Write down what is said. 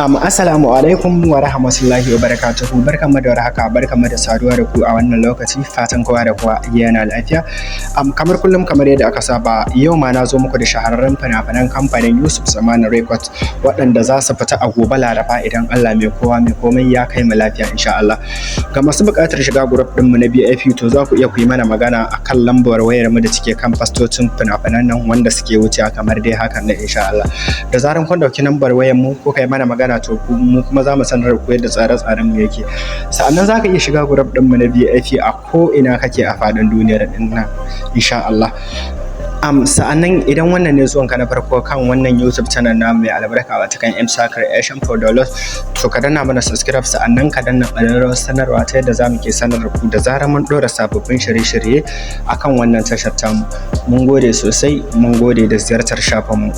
Assalamu alaikum wa rahmatullahi wa barakatuhu. Barkanmu da warhaka, barkanmu da saduwa da ku a wannan lokaci. Fatan kowa da kowa yana lafiya. Kamar kullum, kamar yadda aka saba, yau ma na zo muku da shahararrun fina-finan kamfanin Yusuf Zamani Records waɗanda za su fita a gobe Laraba, idan Allah mai kowa mai komai ya kai mu lafiya, insha Allah. Ga masu buƙatar shiga group ɗinmu na VIP, to za ku iya ku yi mana magana a kan lambar wayar mu da suke kan fastocin fina-finan nan wanda suke wucewa kamar dai hakan nan, insha Allah. Da zaran kun ɗauki lambar wayar mu ko kai mana magana, to mu kuma za mu sanar da ku yadda tsare-tsaren mu yake. Sa'annan za ka iya shiga group ɗinmu na VIP a ko ina kake a faɗin duniyar ɗin nan, insha Allah. Sa'annan idan wannan ne zuwanka na farko kan wannan YouTube channel na mai albarka, wata kan M Sakar Asian for Dollars, to ka danna mana subscribe, sa'annan ka danna ƙararrawar sanarwa ta yadda za mu ke sanar da ku da zarar mun ɗora sababbin shirye-shirye akan wannan tashar tamu. Mun gode sosai, mun gode da ziyartar shafinmu.